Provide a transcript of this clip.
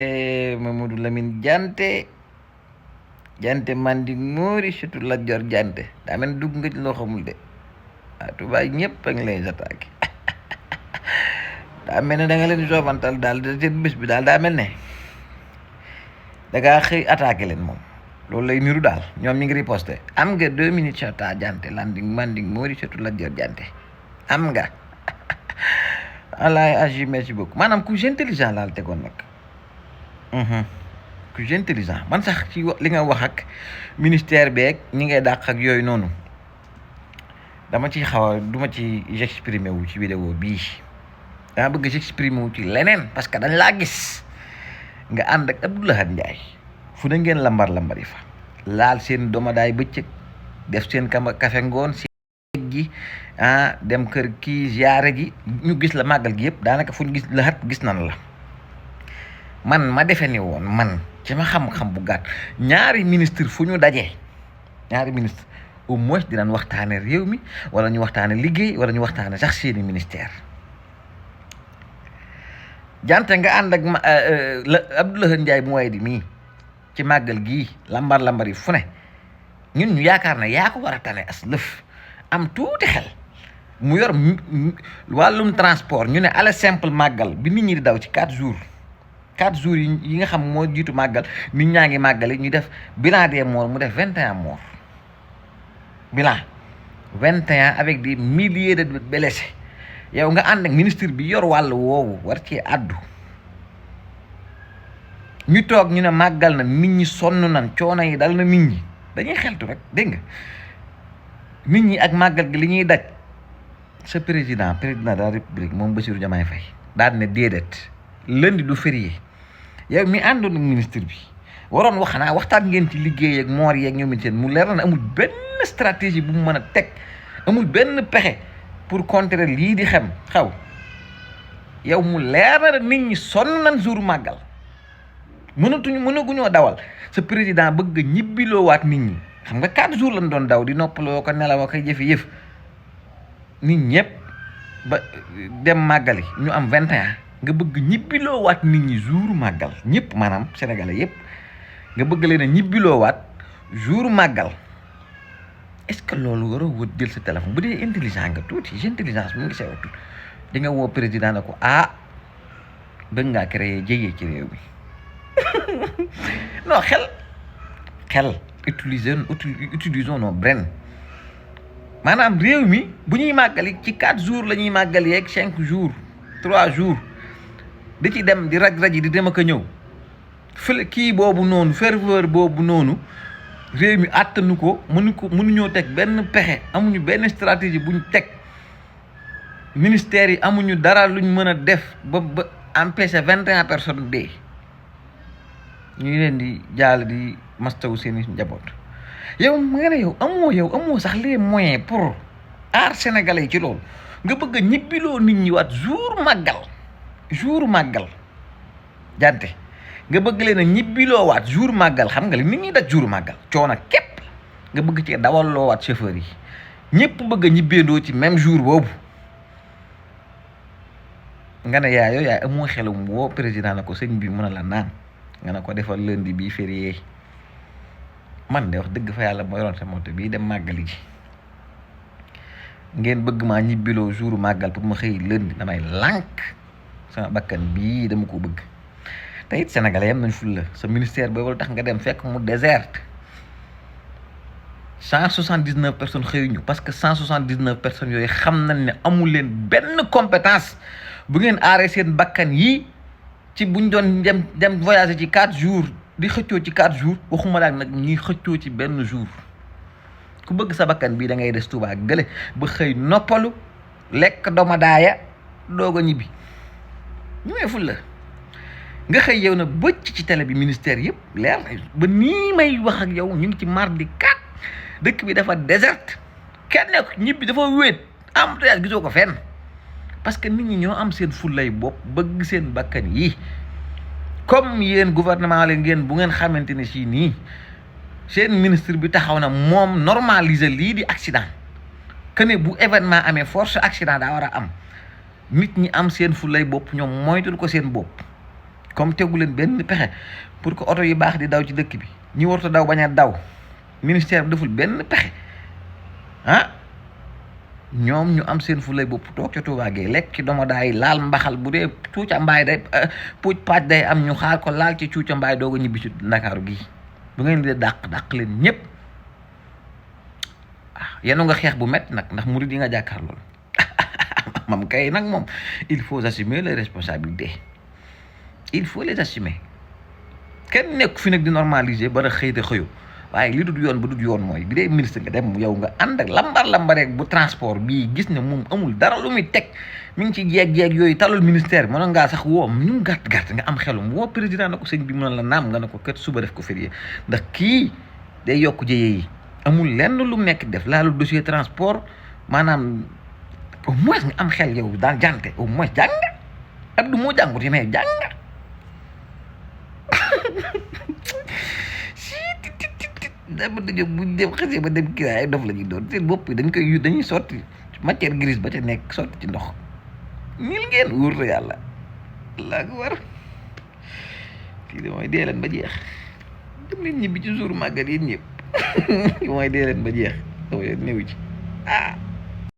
Mamadou Lamine Diante Diante mandi moori surtout Lat Joor Diante daa mel dugg nga ci loo xamul de tubaab ñëpp a ngi lay attaqué daa mel ne da nga leen soofantal daal da seen bés bi daal daa mel ne da ngaa xëy attaqué leen moom loolu lay niru daal ñoom ñu ngi riposté am nga 2 minutes ta Diante landing mandi moori surtout Lat Joor Diante am nga alaay agi merci beaucoup maanaam ku intelligent laal tegoon nag ku intelligent man sax ci li nga wax ak ministère beeg ñi ngay dàq ak yooyu noonu dama ci xaw a duma ci exprimer wu ci vidéo bii dama bëgg exprimer wu ci leneen parce que dañ laa gis nga ànd ak Abdou Lahad Ndiaye fu ne ngeen lambar-lambari fa laal seen domadaay bëccëg def seen kafe ngoon si gi dem kër kii ziyaare ji ñu gis la màggal gi yëpp daanaka fu ñu gis Lahad gis nan la man ma defe ni woon man ci ma xam-xam bu gàtt ñaari ministre fu ñu dajee ñaari ministre au moins dinañ waxtaane réew mi wala ñu waxtaane liggéey wala ñu waxtaane sax seeni ministère Diante nga ànd ak Abdou Lahad Ndiaye mu way di mii ci màggal gii lambar yi fu ne ñun ñu yaakaar ne yaa ko war a tane as lëf am tuuti xel mu yor wàllum transport ñu ne aller simple màggal bi nit ñi di daw ci 4 jours yi nga xam moo jiitu màggal nit ñaa ngi màggali ñu def bilan des morts mu def 21 morts bilan 21 avec des milliers de blessés yow nga ànd ak ministre bi yor wàll woowu war ci àddu ñu toog ñu ne màggal na nit ñi sonn nan coono yi dal na nit ñi dañuy xeltu rek dégg nga nit ñi ak màggal gi li ñuy daj sa président de la république moom Bassirou Diomaye Faye daal ne déedéet lundi du férié yow mi àndoon ak ministre bi waroon waxtaan ngeen ci liggéey ak moor yeeg ñoom it seen mu leer na amul benn stratégie bu mu mën a teg amul benn pexe pour contrer lii di xaw yow mu leer na nit ñi sonn nañ jour màggal mënaguñoo dawal sa président bëgg a ñibbiloowaat nit ñi xam nga 4 jours lañ doon daw di noppaloo ko nelaw ak jëfi yëf nit ñëpp ba dem màggali ñu am 21 nga bëgg ñibbiloowaat nit ñi jour màggal ñëpp maanaam sénégalais yëpp nga bëgg leen a ñibbiloowaat jour màggal est-ce que loolu war a wut jël sa téléphone bu dee intelligent nga tuuti intelligence mu ngi sew tuuti di nga woo président ne ko bëgg ngaa créer jëyee ci réew mi non xel utilisons nos brains maanaam réew mi bu ñuy màggali ci 4 jours la ñuy màggali yeeg 5 jours 3 jours di ci dem di raj-raji di dem ak a ñëw fële kii boobu noonu ferveur boobu noonu réew mi àttanu ko mënuñoo teg benn pexe amuñu benn stratégie buñ teg ministères yi amuñu dara luñ mën a def ba empêcher 21 personnes dee ñu leen di jaal di mastawu seeni njaboot yow nga ne yow amoo sax les moyens pour aar sénégalais yi ci loolu nga bëgg a ñibbiloo nit ñi waat jour màggal Diante nga bëgg leen a ñibbiloo waat jour màggal xam nga li nit ñi daj jour màggal coono képp nga bëgg ci dawalloo waat chauffeur yi ñëpp bëgg a ñibbeendoo ci même jour boobu nga ne yaay amoo xelum woo président na ko sëñ bi mën a la naan nga ne ko defal lundi bii férié man de wax dëgg fa yàlla moo yoroon sa moto bii dem màggali ji ngeen bëgg maa ñibbiloo jour màggal pour ma xëy lundi damay lànk sama bakkan bii dama ko bëgg te it sénégalais yam nañ ful la sa ministère boobu tax nga dem fekk mu déserte 179 personnes xëyuñu parce que 179 personnes yooyu xam nañ ne amul leen benn compétence bu ngeen aaree seen bakkan yi ci buñ doon dem voyager ci 4 jours di xëccoo ci 4 jours waxuma daal nag ñuy xëccoo ci benn jour ku bëgg sa bakkan bii da ngay des Tuubaa gële ba xëy noppalu lekk domadaaya doog a ñibbi ñu may ful la nga xëy yow na bëcc ci télé bi ministère yëpp leer ba nii may wax ak yow ñu ngi ci mardi 4 dëkk bi dafa déserte kenn nekk ñibbi dafa wéet embouteillage gisoo ko fenn parce que nit ñi ñoo am seen fullay bopp bëgg seen bakkan yi comme yéen gouvernement la ngeen bu ngeen xamante ne si nii seen ministre bi taxaw na moom normaliser lii di accident que ne bu événement amee force accident daa war a am nit ñi am seen fullay bopp ñoom moytul ko seen bopp comme tegu leen benn pexe pour que oto yi baax di daw ci dëkk bi ñi warut a daw bañ a daw ministère bi deful benn pexe ah ñoom ñu am seen fulay bopp toog ca Touba Gueye lekk ci domodaay laal mbaxal bu dee cuuca mbaay day puuj paaj day am ñu xaar ko laal ci cuuca mbaay doog a ñibbi ci Ndakaaru gii bu ngeen di dàq leen ñëpp yenu nga xeex bu métti nag ndax murid yi nga jàkkaar loolu mam kay nag moom il faut assumer les responsabilités il faut les assumer kenn nekk fi nag di normaliser ba a xëy te xëyu waaye li dul yoon ba dul yoon mooy bi dee ministre nga dem yow nga ànd ak lambareek bu transport bii gis ne moom amul dara lu muy teg mi ngi ci jeeg yooyu talul ministère bi mënoon ngaa sax woo ñu gàtt nga am xelum woo président na ko sëñ bi mënoon la naam nga ne ko kët suba def ko férié ndax kii day yokk jëye yi amul lenn lu mu nekk def laalu dossier transport maanaam au moins nga am xel yow daal jante au moins jàng Abdou moo jàngut yi mais jàng dama dëgg buñ dem xasee ba dem kii ay dof la ñuy doon seen bopp yi dañuy sotti matière grise ba ca nekk sotti ci ndox mil ngeen wóor na yàlla laa ko war kii de mooy dee leen ba jeex dem leen ñibbi ci jour màggat yéen ñëpp mooy dee leen ba jeex dama yoon néew ci